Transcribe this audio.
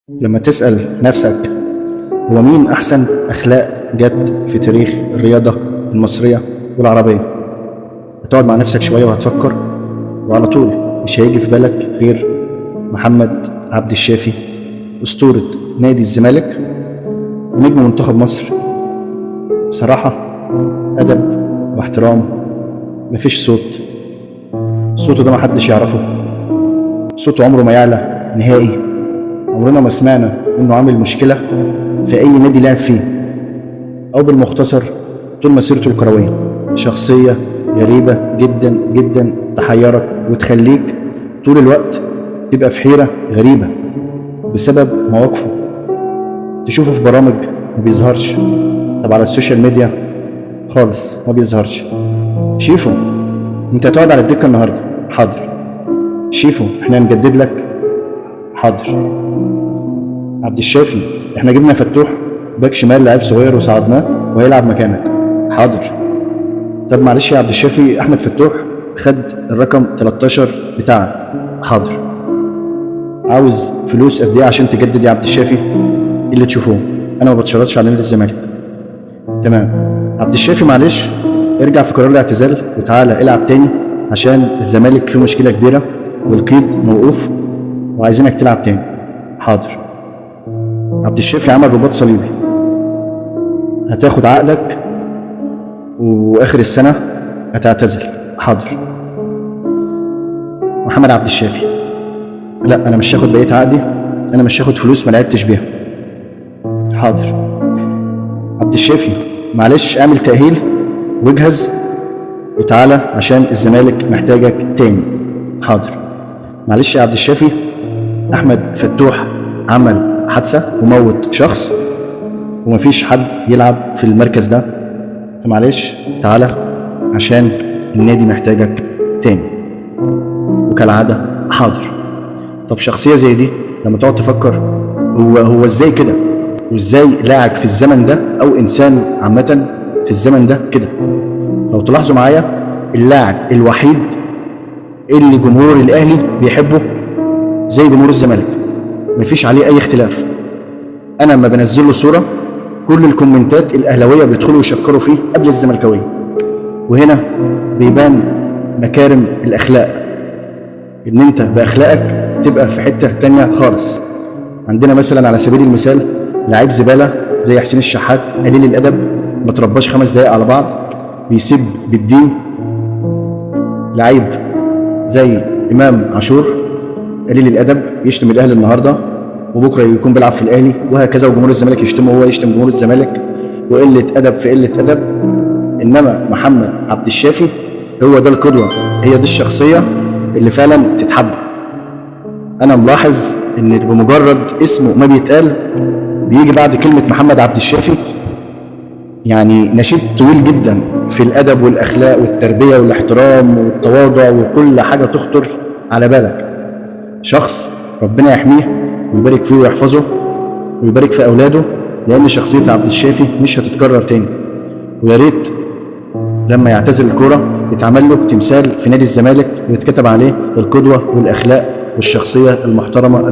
لما تسأل نفسك هو مين أحسن أخلاق جت في تاريخ الرياضة المصرية والعربية، هتقعد مع نفسك شوية وهتفكر، وعلى طول مش هيجي في بالك غير محمد عبد الشافي، أسطورة نادي الزمالك ونجم منتخب مصر. بصراحة أدب واحترام، مفيش صوت، صوته ده محدش يعرفه، صوته عمره ما يعلى نهائي. عمرنا ما سمعنا انه عامل مشكلة في اي نادي لعب فيه، او بالمختصر طول مسيرته الكروية. شخصية غريبة جدا جدا، تحيرك وتخليك طول الوقت تبقى في حيرة غريبة بسبب مواقفه. تشوفه في برامج ما بيظهرش، طب على ال social media خالص ما بيظهرش. شيفو انت هتقعد على الدكة النهاردة؟ حاضر. شيفو احنا هنجدد لك؟ حاضر. عبد الشافي احنا جبنا فتوح باك شمال لاعب صغير وصعدناه وهيلعب مكانك؟ حاضر. طب معلش يا عبد الشافي، احمد فتوح خد الرقم 13 بتاعك؟ حاضر. عاوز فلوس قد ايه عشان تجدد يا عبد الشافي؟ اللي تشوفوه، انا ما بتشرطش على نادي الزمالك. تمام. عبد الشافي معلش ارجع في قرار الاعتزال وتعالى العب تاني عشان الزمالك فيه مشكلة كبيرة والقيد موقوف وعايزينك تلعب تاني. حاضر. عبد الشافي عمل رباط صليبي، هتاخد عقدك واخر السنة هتعتزل؟ حاضر. محمد عبد الشافي لا انا مش هاخد بقية عقدي، انا مش هاخد فلوس ما لعبتش بيها. حاضر. عبد الشافي معلش اعمل تأهيل واجهز وتعالى عشان الزمالك محتاجك تاني. حاضر. معلش يا عبد الشافي، احمد فتوح عمل حادثه وموت شخص ومفيش حد يلعب في المركز ده، فمعلش تعالى عشان النادي محتاجك تاني. وكالعادة حاضر. طب شخصية زي دي لما تقعد تفكر هو ازاي كده، وازاي لاعب في الزمن ده او انسان عامة في الزمن ده كده. لو تلاحظوا معايا، اللاعب الوحيد اللي جمهور الاهلي بيحبه زي جمهور الزمالك، مفيش عليه اي اختلاف. انا لما بنزل له صوره كل الكومنتات الاهلاوية بيدخلوا يشكروا فيه قبل الزملكاويه، وهنا بيبان مكارم الاخلاق، ان انت باخلاقك تبقى في حتة تانية خالص. عندنا مثلا على سبيل المثال لعيب زبالة زي حسين الشحات، قليل الادب، ما ترباش 5 دقايق على بعض، بيسب بالدين. لعيب زي امام عاشور قليل الادب، يشتم الاهلي النهارده وبكره يكون بيلعب في الاهلي وهكذا، وجمهور الزمالك يشتمه وهو يشتم جمهور الزمالك، وقلة ادب في قلة ادب. انما محمد عبد الشافي هو ده القدوة، هي دي الشخصية اللي فعلا تتحب. انا ملاحظ ان بمجرد اسمه ما بيتقال بيجي بعد كلمة محمد عبد الشافي يعني نشيد طويل جدا في الادب والاخلاق والتربية والاحترام والتواضع وكل حاجة تخطر على بالك. شخص ربنا يحميه ويبارك فيه ويحفظه ويبارك في اولاده، لان شخصية عبد الشافي مش هتتكرر تاني. ويا ريت لما يعتزل الكورة يتعمل له تمثال في نادي الزمالك ويتكتب عليه القدوة والاخلاق والشخصية المحترمة.